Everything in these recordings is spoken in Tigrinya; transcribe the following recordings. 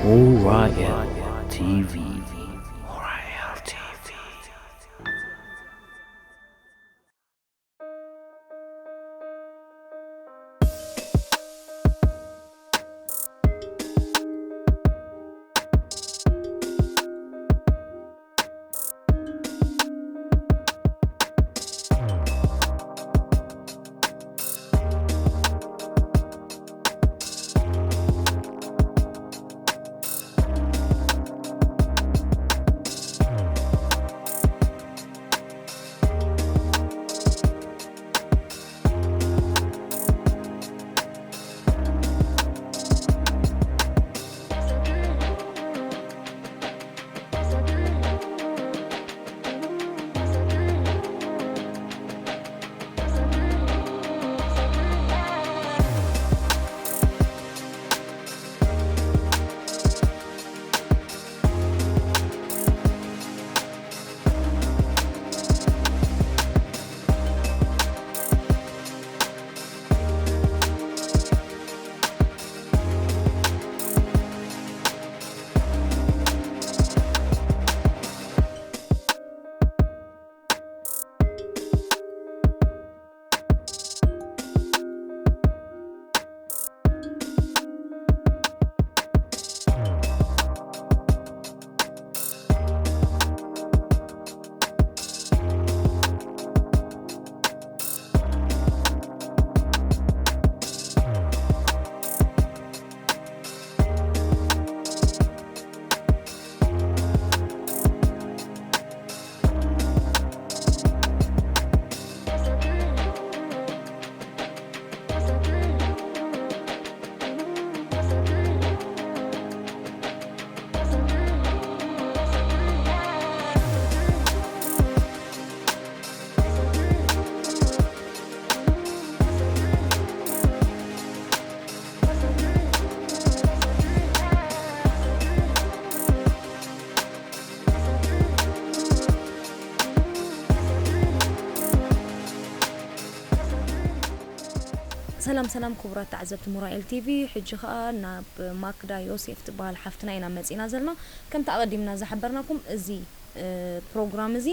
Oriel T V. Oriel T V. ሰላም ሰላም ክቡራት ተዓዘብቲ ሞራኤል ቲቪ፣ ሕጂ ኸኣ ናብ ማክዳ ዮሴፍ ትበሃል ሓፍትና ኢና መጺና ዘለና። ከምቲ ኣቐዲምና ዝሓበርናኩም፣ እዚ እ፣ ፕሮግራም እዚ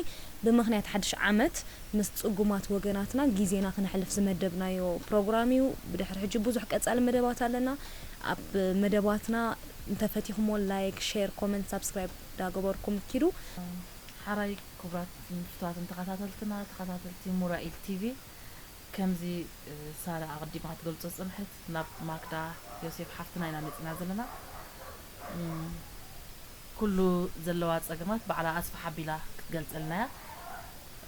ብምኽንያት ሓድሽ ዓመት ምስ ጽጉማት ወገናትና ግዜና ክነሕልፍ ዝመደብናዮ ፕሮግራም እዩ። ብድሕሪ ሕጂ ብዙሕ ቀጻሊ መደባት ኣለና። ኣብ መደባትና እንተፈቲኹሞ ላይክ፣ ሼር፣ ኮመንት፣ ሳብስክራይብ ዳገበርኩም ኪዱ። ሓራይ ክቡራት ፍቱዋትን ተኸታተልትና፣ ተኸታተልቲ ሙራኢል ቲቪ፣ ከምዚ፣ እ፣ ሳራ ኣቐዲማ ክትገልጾ ዝጸንሐት፣ ናብ ማክዳ ዮሴፍ ሓፍትና ኢና መጺና ዘለና። እም፣ ኩሉ ዘለዋ ጸገማት ባዕላ ኣስፍሓ ኣቢላ ክትገልጸልና እያ።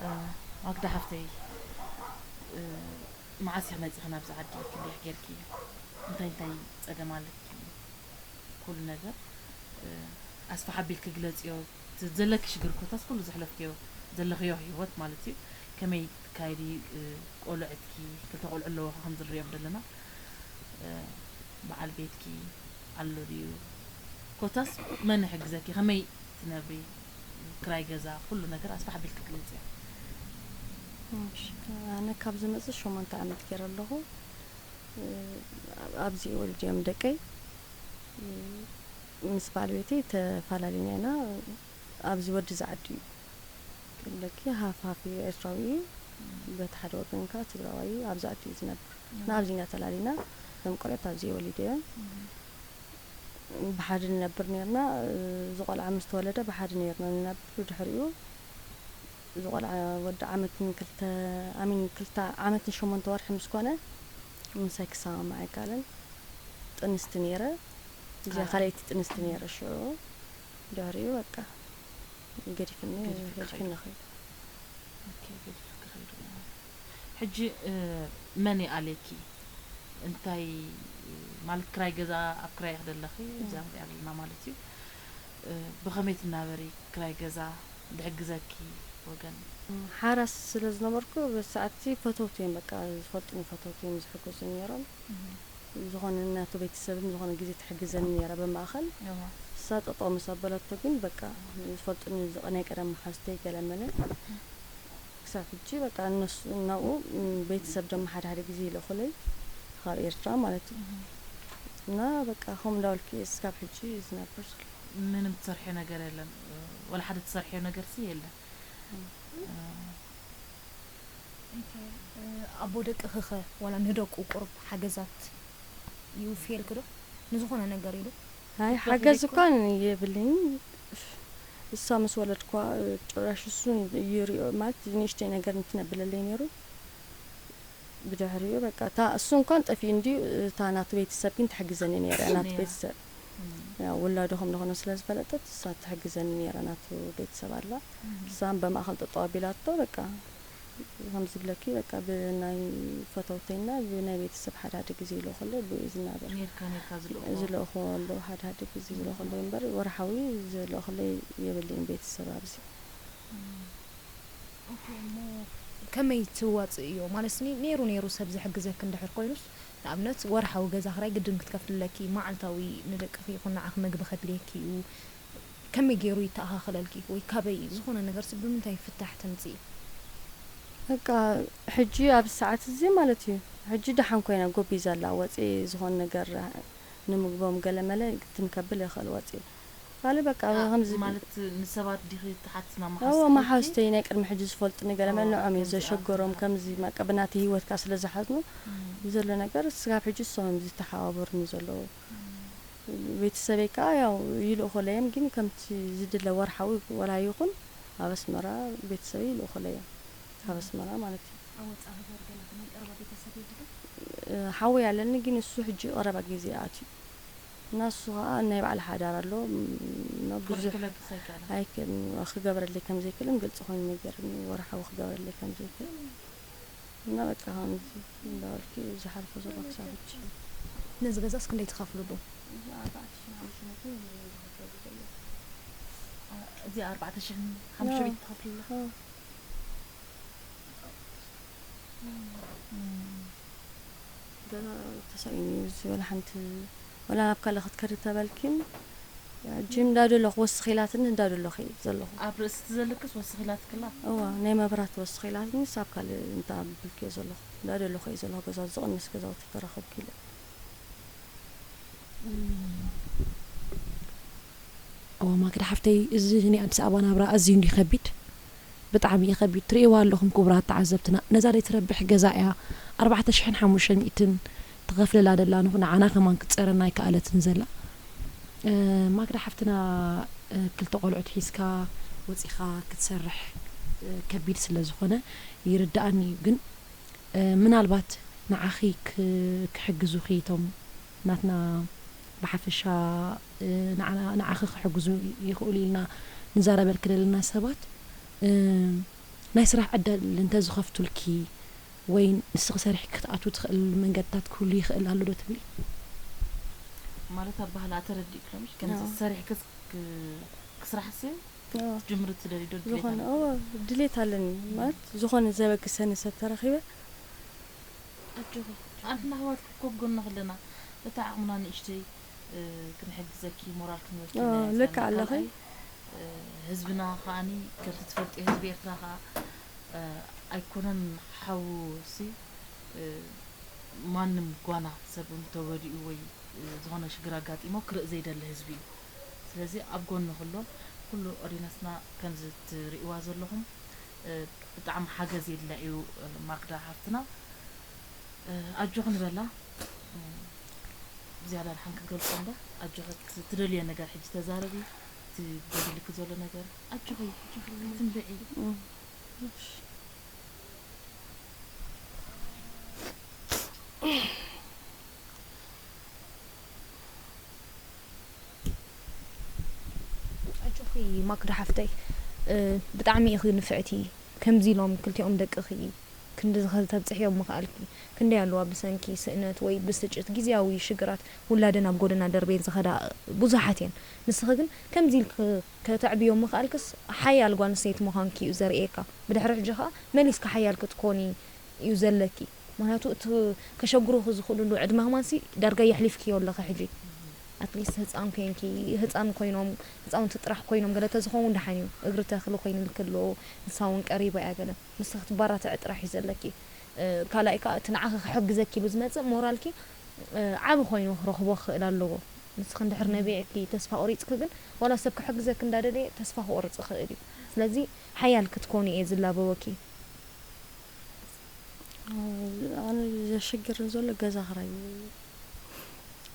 እ፣ ማክዳ ሓፍተይ፣ እ፣ መዓስ ኢኺ መጺኺ ናብዚ ዓዲ? ክንደይ ኢኺ ጌርኪ? እንታይ እንታይ ጸገም ኣለኪ? ኩሉ ነገር፣ እ፣ ኣስፍሓ ኣቢልኪ ግለጽዮ። እቲ ዘለኪ ሽግር ኮታስ ኩሉ ዘሕለፍክዮ ዘለኽዮ ህይወት ማለት እዩ። ከመይ ትካየዲ፣ እ፣ ቆልዕትኪ፣ ክልተ ቆልዑ ኣለዋኺ ከም ዝንሪኦም ዘለና። እ፣ በዓል ቤትኪ ኣሎ ድዩ? ኮታስ መን ይሕግዘኪ? ከመይ ትነብሪ? ክራይ ገዛ፣ ኩሉ ነገር ኣስፍሕ ኣቢልኪ ግለጽዮ። እሺ፣ ኣነ ካብ ዝመጽእ ሸሞንተ ዓመት ገይረ ኣለኹ። እ፣ ኣብዚ ወሊድዮም ደቀይ። እ፣ ምስ ባለቤተይ ተፈላለና ኢና። ኣብዚ ወዲ እዚ ዓዲ እዩ። ክብለኪ ሃፍ ሃፍ እዩ፣ ኤርትራዊ እዩ። በቲ ሓደ ወገን ከኣ ትግራዋይ እዩ። ኣብዚ ዓዲ እዩ ዝነብር። እም። ንኣብዚ ኢና ተላሊና። እቶም ቆልዑት ኣብዚ ወሊደ እዮም። እም። ብሓደ ንነብር ነርና። እዚ ቆልዓ ምስ ተወለደ ብሓደ ነርና ንነብር። ብድሕሪኡ እዚ ቆልዓ ወዲ ዓመትን ክልተ፣ ኣሚን፣ ክልተ ዓመትን ሸሞንተ ወርሒ ምስ ኮነ ምሳይ ክሰማማዕ ኣይከኣለን። ጥንስቲ ነይረ። እዚኣ ካልኣይ። ካልኣይቲ ጥንስቲ ነይረ ሽዑ። ድሕሪኡ በቃ ገዲፍኒ፣ ገዲፍኪ ገዲፍኒ ከይዱ። ከይዱ። ኦኬ፣ ገዲፍኪ ከይዱ። ሕጂ፣ እ፣ መን ይኣልየኪ? እንታይ፣ ማለት፣ ክራይ ገዛ፣ ኣብ ክራይ ኢኺ ዘለኺ፣ እም። እዛ ንሪኣ ዘለና ማለት እዩ። እ፣ ብኸመይ ትናበሪ? ክራይ ገዛ ዝሕግዘኪ ወገን? ሓራስ ስለ ዝነበርኩ፣ በቲ ሰዓትቲ ፈተውቲ እዮም፣ በቃ፣ ዝፈልጡኒ ፈተውቲ እዮም ዝሕግዙ ነይሮም። እም። ዝኾነ ናቱ ቤተሰብን ዝኾነ ግዜ ትሕግዘኒ ነይራ ብማእኸል። እዋ። ንሳ እሳ ጠጠው ምስ ኣበለቶ ግን በቃ ዝፈልጡኒ ዝቐ-፣ ናይ ቀደም መሓዝተይ ገለመለ። ክሳብ ሕጂ በቃ እነሱ፣ እናኡ፣ ም፣ ቤተሰብ ድማ ሓደ ሓደ ግዜ ይልእኹለይ፣ ካብ ኤርትራ ማለት እዩ። እና በቃ ከምኡ እንዳበልኩ እየ እስካብ ሕጂ ዝነብር ዘሎ። ምንም ትሰርሕዮ ነገር የለን፣ ወላ ሓደ ትሰርሕዮ ነገር ሲ የለን። ኣቦ ደቅኺ ኸ ዋላ ንደቁ ቁሩብ ሓገዛት ይውፍየልኪ ዶ? ንዝኾነ ነገር ኢሉ ኣይ ክትረኽቢ ሓገዝ ዘይኮ- እኳን የብለይን። እሳ ምስ ወለድኳ ጭራሽ እሱ ይሪኦ ማለት ንእሽተይ ነገር እንትነብለለይ ነይሩ። ብድሕሪኡ በቃ እታ እሱ እንኳን ጠፊኡ እንድዩ፣ እታ ናቱ ቤተሰብ ግን ትሕግዘኒ ነይራ። ናቱ ነይራ። ቤተሰብ ያው ውላዱ ከም ዝኾነ ስለ ዝፈለጠት እሳ ትሕግዘኒ ነይራ። ናቱ ቤተሰብ ኣላ። እሳን በማእኸል ጠጠው ኣቢላቶ በቃ ከምዚ ብለኪ በቃ ብናይ ፈተውተይና ብናይ ቤተሰብ ሓደ ሓደ ግዜ ይልእኹለይ ብኡ እዩ ዝናበር። ኔርካ ኔርካ ዝልእኹ ዝልእኹ ኣለዉ ሓደ ሓደ ግዜ ዝልእኹለይ እምበር ወርሓዊ ዝልእኹለይ የብለይን ቤተሰብ ኣብዚ። ኦኬ፣ እሞ ከመይ ትዋፅእዮ? ማለትኒ ነይሩ ነይሩ ሰብ ዝሕግዘኪ እንድሕር ኮይኑስ፣ ንኣብነት ወርሓዊ ገዛ ክራይ ግድን ክትከፍልለኪ፣ መዓልታዊ ንደቅኺ ይኹን ንዓኺ መግቢ ከድልየኪ እዩ፣ ከመይ ገይሩ ይተኣኻኸለልኪ? ወይ ካበይ ዝኾነ ነገርሲ ብምንታይ ፍታሕ ተምፅኢ? በቃ ሕጂ ኣብዚ ሰዓት እዚ ማለት እዩ ሕጂ ደሓን ኮይና ጎቢዛ ኣላ። ወፂ ዝኾነ ነገር ንምግቦም ገለ መለ ትንከብል ይኽእል ወፂ ካልእ በቃ ከምዚ ማለት ንሰባት ዲኺ ትሓትትና እዎ መሓዝትኺ? መሓዝተይ ናይ ቅድሚ ሕጂ ዝፈልጡኒ ገለ መለ ኦ፣ ንዖም እዩ ከምዚ ዘሸገሮም ኣኻ። ከምዚ በቃ ብናተይ ህይወት ካብ ስለ ዝሓዝኑ እም፣ ብዘሎ ነገር ስጋብ ሕጂ እሶም እዮም ዝተሓባበሩኒ ዘለዉ። እም። ቤተሰበይ ከዓ ያው ይልእኹለይ እዮም ግን ከምቲ ዝድለ ወርሓዊ ወላ ይኹን ኣብ ኣስመራ ቤተሰበይ ይልእኹለይ እዮም ካብ ኣስመራ ማለት እዩ። ኣብ ወፃኢ ሃገር ገለ ከማይ ቀረባ ቤተሰብ የድልዮ? ሓወይ ኣለኒ ግን እሱ ሕጂ ቀረባ ግዜ ኣትዩ እና እሱ ከዓ ናይ ባዕሉ ሓዳር ኣሎ እና ብዙሕ ክረክበኪ ኣይከኣለን። ኣይክእልን ክገብረለይ ከም ዘይክእልን ግልፂ ኮይኑ ነገርኒ ወርሓዊ ክገብረለይ ከም ዘይክእል እና በቃ ከምዚ እንዳበልኪ ዝሓልፎ ዘሎ ክሳብ ሕጂ ነዚ ገዛስ ክንደይ ትኸፍልሉ? እዚ ኣርባዕተ ሽሕን ሓሙሽተ መእትን ትኸፍልላ። ገና ተሳኢኑ እዩ ዝበለ ሓንቲ ወላ ናብ ካልእ ክትከዲ ተበልኪን ሕጂ እንዳደለኹ ወስኺላትኒ እንዳደለኹ እየ ዘለኹ። ኣብ ርእሲ እቲ ዘለክስ ወስኺላትክላ? እዋ ናይ መብራት ወስኺላትኒ ሳብ ካልእ እንዳ ብልክዮ ዘለኹ እንዳደለኹ እየ ዘለኹ። ገዛ ዝቕንስ ገዛውቲ ተረኸብኩ ኢለ። እዎ ማክዳ ሓፍተይ፣ እዚ ናይ ኣዲስ ኣበባ ናብራ ኣዝዩ እንዲ ከቢድ፣ ብጣዕሚ እዩ ከቢድ። ትርእይዋ ኣለኹም ክቡራት ተዓዘብትና፣ ነዛ ዘይትረብሕ ገዛ እያ ኣርባዕተ ሽሕን ሓሙሽተ ሚእትን ትኸፍለላ ደላ፣ ንዓና ከማን ክትፀረና ኣይከኣለትን ዘላ። ማክዳ ሓፍትና፣ ክልተ ቆልዑት ሒዝካ ወፂኻ ክትሰርሕ ከቢድ ስለ ዝኾነ ይርድኣኒ እዩ። ግን ምናልባት ንዓኺ ክሕግዙኺ እቶም ናትና ብሓፈሻ ንዓኺ ክሕግዙ ይኽእሉ ኢልና ንዛረበልኪ ዘለና ሰባት ናይ ስራሕ ዕድል እንተዝኸፍቱልኪ ወይ ንስኺ ሰሪሕኪ ክትኣትዊ ትኽእል መንገድታት ክህሉ ይኽእል ኣሎ ዶ ትብሊ? ማለት ኣባህላ ተረዲእክሎም ከምዚ ኣዎ። ሰሪሕኪ ክስራሕ ሲ ኣዎ። ጅምሪ ትደሊ ዶ ድሌት ዝኾነ ኣለኪ? እዎ ድሌት ኣለኒ ማለት ዝኾነ ዘበግሰኒ ሰብ ተረኺበ ኣጆኺ ኣንሕና ኣሕዋትኪ ኮብ ጎንኺ ኣለና። እቲ ዓቕምና ንእሽተይ እ፣ ክንሕግዘኪ ሞራል ክንበኪ ኦ፣ ናይ ልክ ዘለና ኣለኺ። ካልኣይ፣ እ፣ ህዝብና ከዓኒ ከምቲ ትፈልጢ ህዝቢ ኤርትራ ከኣ እ፣ ኣይኮነን ሓውሲ እ፣ ማንም ጓና ሰብ እንተወዲኡ ወይ እ፣ ዝኾነ ሽግር ኣጋጢሞ ክርኢ ዘይደሊ ህዝቢ እዩ። ስለዚ ኣብ ጎንኺ ኣሎ። ኩሉ ኦዲየንስና ከምዚ ትርእይዋ ዘለኹም እ፣ ብጣዕሚ ሓገዝ የድልያ እዩ እ፣ ማክዳ ሓፍትና። ኣጆኺ ንበላ። ዝያዳ ድሓን ክትገልጾ እንዳ ኣጆኺ ትደልዮ ነገር ሕጂ ተዛረቢ። እቲ ጎዲልኪ ዘሎ ነገር ኣጆኺ ኣይትንብዒ። ኣጆኺ ማክዳ ሓፍተይ፣ እ፣ ብጣዕሚ ኢኺ ንፍዕቲ። ከምዚ ኢሎም ክልቲኦም ደቅኺ ክንድዚ ከተብጽሕዮም ምኽኣልኪ፣ ክንደይ ኣለዋ ብሰንኪ ስእነት ወይ ብስጭት ግዝያዊ ሽግራት ውላደን ኣብ ጎደና ደርብየን ዝኸዳ ብዙሓት እየን። ንስኺ ግን ከምዚ ኢልኪ ከተዕብዮም ምኽኣልክስ ሓያል ጓል ኣንስተይቲ ምዃንኪ እዩ ዘርእየካ። ብድሕሪ ሕጂ ኸኣ መሊስኪ ሓያል ክትኮኒ እዩ ዘለኪ። ምኽንያቱ እቲ ከሸግሩኺ ዝኽእልሉ ዕድመ ከማንሲ ዳርጋ የሕሊፍክዮ ኣለኺ ሕጂ። ኣትሊስት ህፃን ኮይንኪ፣ ህፃን ኮይኖም፣ ህፃውንቲ ጥራሕ ኮይኖም ገለ ተዝኸውን ደሓን እዩ። እግሪ ተኽሊ ኮይኑልኪ ኣሎ፣ ንሳ እውን ቀሪባ እያ ገለ። ንስኺ ክትባራትዒ ጥራሕ እዩ ዘለኪ። ካልኣይ ከዓ እቲ ንዓኺ ክሕግዘኪ ኢሉ ዝመፅእ ሞራልኪ ዓቢ ኮይኑ ክረኽቦ ክኽእል ኣለዎ። ንስኺ እንድሕር ነቢዕኪ ተስፋ ቆሪፅኪ ግን ዋላ ሰብ ክሕግዘኪ እንዳደለየ ተስፋ ክቆርፅ ይኽእል እዩ። ስለዚ ሓያል ክትኮኒ እየ ዝላበወኪ። ኣነ ዘሸግርን ዘሎ ገዛ ክራይ እዩ።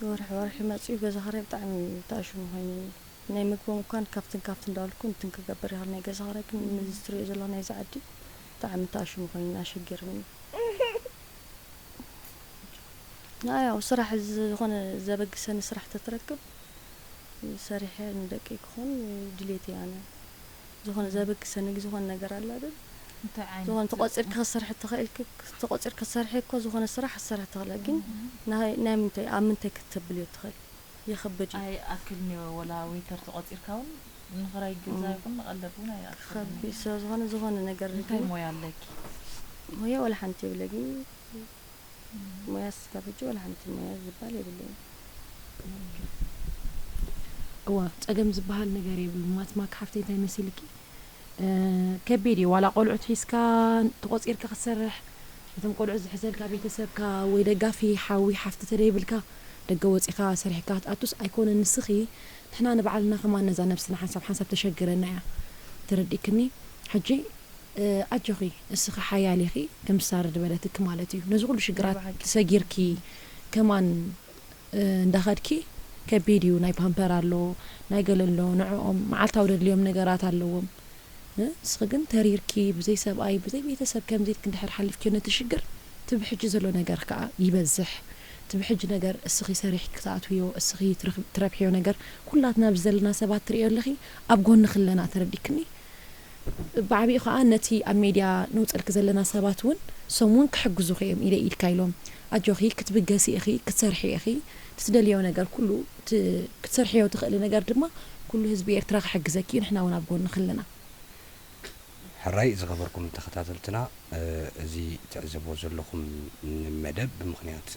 ወርሒ ወርሒ መፅኡ ገዛ ክራይ ብጣዕሚ ተኣሽሙ ኮይኑ ናይ ምግቦም እኳን ካብትን ካብትን እንዳበልኩ እንትን ክገብር ይኽእል ናይ ገዛ ክራይ ግን ነዚ ትሪኦ ዘሎ ናይዚ ዓዲ ብጣዕሚ ተኣሽሙ ኮይኑ ኣሸጊርኒ እዩ። ያው ስራሕ ዝኾነ ዘበግሰኒ ስራሕ ተትረክብ ሰሪሐ ንደቂ ክኾን ድሌት እየ ኣነ ዝኾነ ዘበግሰኒ ዝኾነ ነገር ኣለ ኣይደል እንታይ ዓይነት ዝኾነ ተቆፂርካ ክትሰርሒ ተኽእልኪ ተቆፂርካ ክትሰርሒ እኮ ዝኾነ ስራሕ ክትሰርሒ ትኽእለ ግን ናይ ናይ ምንታይ ኣብ ምንታይ ክትተብልዮ ትኽእል ይኸብድ እዩ ኣይኣክልን እዩ ወላ ዌይተር ተቆፂርካ እውን ንኽራይ ገዛ ይኹን ንቐለብ እውን ኣይኣክልን እዩ ከቢድ ስለ ዝኾነ ዝኾነ ነገር እንታይ ግን ሞያ ኣለኪ ሞያ ወላ ሓንቲ የብለ ግን ሞያ ስጋብ ሕጂ ዋላ ሓንቲ ሞያ ዝበሃል የብለይን። እዋ ጸገም ዝበሃል ነገር የብሉን። ማትማክ ሓፍተይ እንታይ መሲልኪ ከቢድ እዩ። ዋላ ቆልዑት ሒዝካ ተቆጺርካ ክትሰርሕ፣ ነቶም ቆልዑት ዝሕዘልካ ቤተሰብካ ወይ ደጋፊ ሓዊ ሓፍቲ ተደይብልካ ደገ ወጺኻ ሰሪሕካ ክትኣቱስ ኣይኮነን። ንስኺ ንሕና ንባዕልና ከማን ነዛ ነብስና ሓንሳብ ሓንሳብ ተሸግረና እያ። ተረዲእክኒ? ሕጂ ኣጆኺ እስኺ ሓያል ኢኺ ክምሳር ድበለትኪ ማለት እዩ ነዚ ኩሉ ሽግራት ተሰጊርኪ ከማን እንዳኸድኪ ከቢድ እዩ ናይ ፓምፐር ኣሎ ናይ ገለ ኣሎ ንዕኦም መዓልታዊ ደድልዮም ነገራት ኣለዎም ንስኺ ግን ተሪርኪ ብዘይ ሰብኣይ ብዘይ ቤተሰብ ከምዚ ኢልኪ እንድሕር ሓሊፍኪዮ ነቲ ሽግር እቲ ብሕጂ ዘሎ ነገር ከዓ ይበዝሕ እቲ ብሕጂ ነገር እስኺ ሰሪሕኪ ክትኣትውዮ እስኺ ትረብሕዮ ነገር ኩላትና ኣብዚ ዘለና ሰባት ትርእዮ ኣለኺ ኣብ ጎንኺ ኣለና ተረዲክኒ ብዓቢኡ ከኣ ነቲ ኣብ ሜድያ ነውጸልኪ ዘለና ሰባት እውን እሶም እውን ክሕግዙኺ እዮም ኢደ ኢድካ ኢሎም ኣጆኺ ክትብገሲ ኢኺ ክትሰርሒ ኢኺ እቲ ትደልዮ ነገር ኩሉ ክትሰርሕዮ ትኽእሊ ነገር ድማ ኩሉ ህዝቢ ኤርትራ ክሕግዘኪ እዩ ንሕና እውን ኣብ ጎንኺ ኣለና። ሕራይ ዝኸበርኩም ተኸታተልትና እዚ ትዕዘብዎ ዘለኹም መደብ ብምኽንያት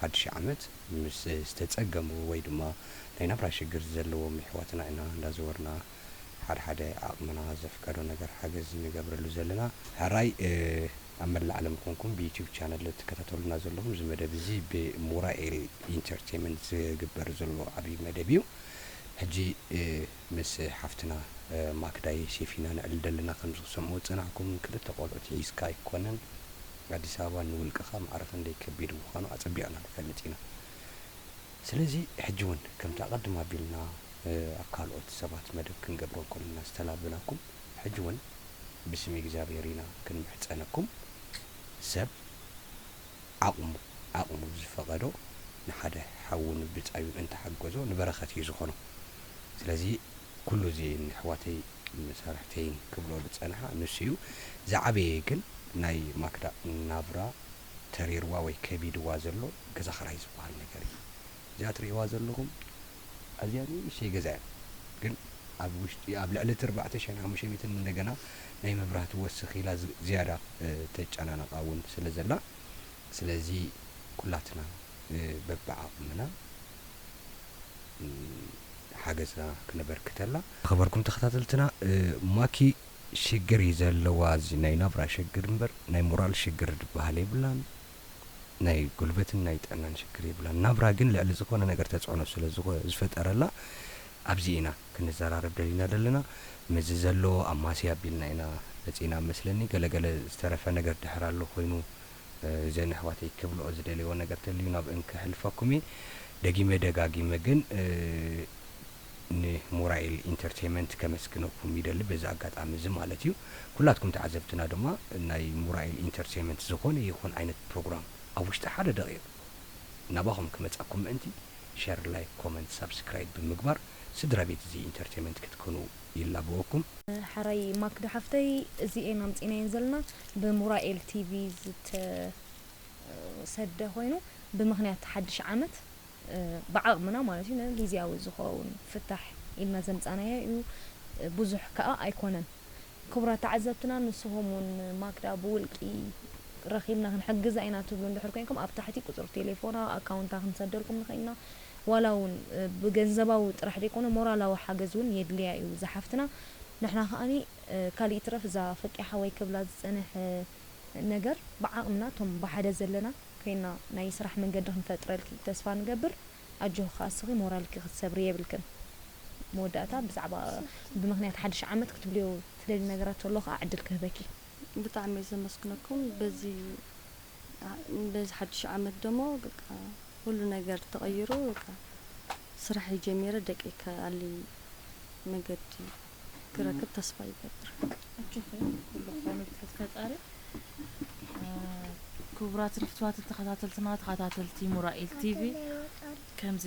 ሓድሽ ዓመት ምስ ዝተጸገሙ ወይ ድማ ናይ ናብራ ሽግር ዘለዎም የሕዋትና ኢና እንዳዘወርና ሓደ ሓደ ዓቕምና ዘፍቀዶ ነገር ሓገዝ ንገብረሉ ዘለና። ሕራይ ኣብ መላእ ዓለም ኮንኩም ብዩቲዩብ ቻነል ትከታተሉና ዘለኹም እዚ መደብ እዚ ብሙራኤል ኢንተርቴይመንት ዝግበር ዘሎ ዓብዪ መደብ እዩ። ሕጂ ምስ ሓፍትና ማክዳ ዮሴፍ ኢና ነዕልል ዘለና። ከምዚ ክትሰምዑ ዝጸናሕኩም ክልተ ቆልዑት ሒዝካ ኣይኮነን። ኣዲስ ኣበባ ንውልቅኻ ማዕረ ክንደይ ከቢድ ምዃኑ ኣጸቢቕና ንፈልጥ ኢና። ስለዚ ሕጂ እውን ከምቲ ኣቐድም ኣቢልና ኣብ ካልኦት ሰባት መደብ ክንገብሮ እንከለና ዝተላበናኩም፣ ሕጂ እውን ብስም እግዚኣብሔር ኢና ክንምሕጸነኩም። ሰብ ዓቕሙ ዓቕሙ ብዝፈቐዶ ንሓደ ሓዉ ንብጻዩ እንተሓገዞ ንበረኸት እዩ ዝኾኖ። ስለዚ ኩሉ እዚ ንኣሕዋተይ መሳርሕተይን ክብሎ ዝጸንሓ ንሱ እዩ። ዝዓበየ ግን ናይ ማክዳ ናብራ ተሪርዋ ወይ ከቢድዋ ዘሎ ገዛ ኽራይ ዝበሃል ነገር እዩ። እዚኣ ትርእይዋ ዘለኹም ኣዝያ ንእሽተይ ገዛ እያ። ግን ኣብ ውሽጢ ኣብ ልዕሊ እቲ ኣርባዕተ ሽሕን ሓሙሽተ ሚእትን እንደገና ናይ መብራህቲ ወስኽ ኢላ ዝያዳ ተጨናንቓ እውን ስለ ዘላ ስለዚ ኩላትና በብዓቕምና ሓገዝና ክነበርክተላ። ዝኸበርኩም ተኸታተልትና ማኪ ሽግር እዩ ዘለዋ እዚ ናይ ናብራ ሽግር እምበር ናይ ሞራል ሽግር ዝበሃል የብላን። ናይ ጉልበትን ናይ ጥዕናን ሽግር የብላን። ናብራ ግን ልዕሊ ዝኾነ ነገር ተፅዕኖ ስለ ዝፈጠረላ ኣብዚ ኢና ክንዘራረብ ደሊና ዘለና። ምስዚ ዘሎ ኣማስያ ኣቢልና ኢና መፂና መስለኒ። ገለገለ ዝተረፈ ነገር ድሕር ኣሎ ኮይኑ እዘን ኣሕዋተይ ክብልኦ ዝደለይዎ ነገር ተልዩ ናብእን ከሕልፈኩም እየ። ደጊመ ደጋጊመ ግን ንሙራኤል ኢንተርቴይመንት ከመስግነኩም ይደሊ በዚ ኣጋጣሚ እዚ ማለት እዩ። ኩላትኩም ተዓዘብትና ድማ ናይ ሙራኤል ኢንተርቴይመንት ዝኾነ ይኹን ዓይነት ፕሮግራም ኣብ ውሽጢ ሓደ ደቂቕ ናባኹም ክመጻኩም ምእንቲ ሸር፣ ላይክ፣ ኮመንት፣ ሳብስክራይብ ብምግባር ስድራ ቤት እዚ ኢንተርቴይመንት ክትኮኑ ይላበወኩም። ሕራይ ማክዳ ሓፍተይ እዚኤን ኣምጺናየን ዘለና ብሙራኤል ቲቪ ዝተሰደ ኮይኑ ብምኽንያት ሓድሽ ዓመት ብዓቕምና ማለት እዩ ንግዝያዊ ዝኸውን ፍታሕ ኢልና ዘምጻናዮ እዩ ብዙሕ ከኣ ኣይኮነን ክቡራት ተዓዘብትና ንስኹም እውን ማክዳ ብውልቂ ረኺብና ክንሕግዛ ኢና ትብሉ እንድሕር ኮይንኩም ኣብ ታሕቲ ቁፅሪ ቴሌፎና ኣካውንታ ክንሰደልኩም ንኽእል ኢና ዋላ እውን ብገንዘባዊ ጥራሕ ዘይኮነ ሞራላዊ ሓገዝ እውን የድልያ እዩ ዝሓፍትና። ንሕና ከኣኒ ካልእ ይትረፍ እዛ ፈቂሓ ወይ ክብላ ዝጸንሕ ነገር ብዓቕምና እቶም ብሓደ ዘለና ኮይና ናይ ስራሕ መንገዲ ክንፈጥረልኪ ተስፋ ንገብር። ኣጆኺ ከኣ እስኺ ሞራልኪ ክትሰብሪ የብልክን። መወዳእታ ብዛዕባ ብምኽንያት ሓድሽ ዓመት ክትብልዮ ትደሊ ነገራት ተሎ ከኣ ዕድል ክህበኪ። ብጣዕሚ እየ ዘመስግነኩም። በዚ በዚ ሓድሽ ዓመት ደሞ በቃ ኩሉ ነገር ተቐይሩ በቃ ስራሕ ጀሚረ ደቀይ ከኣሊ መገዲ ክረክብ ተስፋ ይገብር። ኣጆኺ ኩሉ ክኾኑ ብትሕቲ ፈጣሪ። ክቡራትን ፍትዋትን ተኸታተልትና ተኸታተልቲ ሙራኤል ቲቪ ከምዚ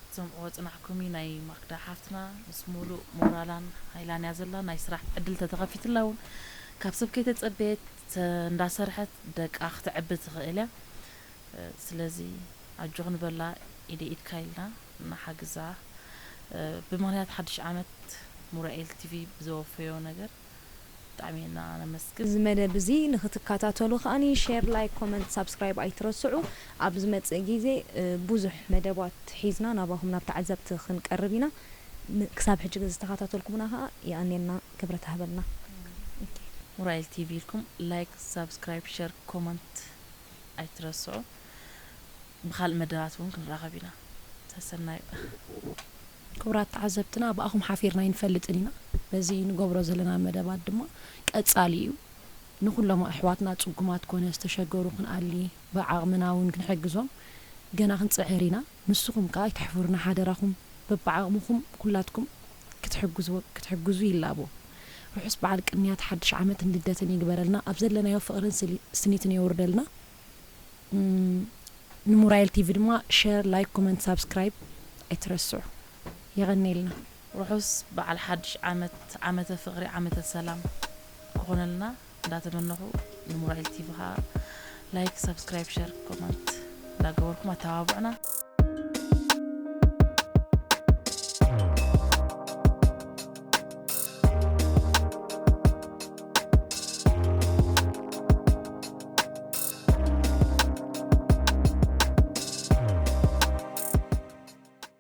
ትሰምዕዎ ጽናሕኩም እዩ ናይ ማክዳ ሓፍትና ምስ ሙሉእ ሞራላን ሃይላን እያ ዘላ። ናይ ስራሕ ዕድል ተተኸፊትላ እውን ካብ ሰብ ከይተጸበየት እንዳሰርሐት ደቃ ክትዕቢ ትኽእል እያ። ስለዚ ኣጆኺ ንበላ ኢደ ኢድካ ኢልና ንሓግዛ። ብምኽንያት ሓድሽ ዓመት ሙራኤል ቲቪ ብዘወፈዮ ነገር ብጣዕሚ ኢና ነመስግን። እዚ መደብ እዚ ንክትከታተሉ ከኣኒ ሼር፣ ላይክ፣ ኮመንት፣ ሳብስክራይብ ኣይትረስዑ። ኣብ ዝመጽእ ግዜ ብዙሕ መደባት ሒዝና ናባኹም ናብ ተዓዘብቲ ክንቀርብ ኢና። ክሳብ ሕጂ ዝተኸታተልኩምና ከኣ የቐንየልና፣ ክብረት ይሃበልና። ሙራኤል ቲቪ ኢልኩም ላይክ፣ ሳብስክራይብ፣ ሸር፣ ኮመንት ኣይትረስዑ። ብኻልእ መደባት እውን ክንራኸብ ኢና። ሰሰናዩ። ክቡራት ተዓዘብትና ብኣኹም ሓፊርና ኣይንፈልጥን ኢና። በዚ ንገብሮ ዘለና መደባት ድማ ቀጻሊ እዩ። ንኹሎም ኣሕዋትና ጽጉማት ኮነ ዝተሸገሩ ክንኣሊ ብዓቕምና እውን ክንሕግዞም ገና ክንጽዕር ኢና። ንስኹም ከኣ ኣይትሕፍሩና ሓደራኹም። በብዓቕምኹም ኩላትኩም ክትሕግዝዎ ክትሕግዙ ይላቦ። ርሑስ በዓል ቅንያት ሓድሽ ዓመትን ልደትን ይግበረልና። ኣብ ዘለናዮ ፍቕርን ስሊ- ስኒትን የውርደልና። ንሙራይል ቲቪ ድማ ሸር፣ ላይክ፣ ኮመንት፣ ሳብስክራይብ ኣይትረስዑ። የቐንየልና። ርሑስ በዓል ሓድሽ ዓመት፣ ዓመተ ፍቕሪ፣ ዓመተ ሰላም ክኾነልና እንዳተመነኹ ንሙራይል ቲቪ ኸዓ ላይክ፣ ሳብስክራይብ፣ ሸር፣ ኮመንት እንዳገበርኩም ኣተባብዑና።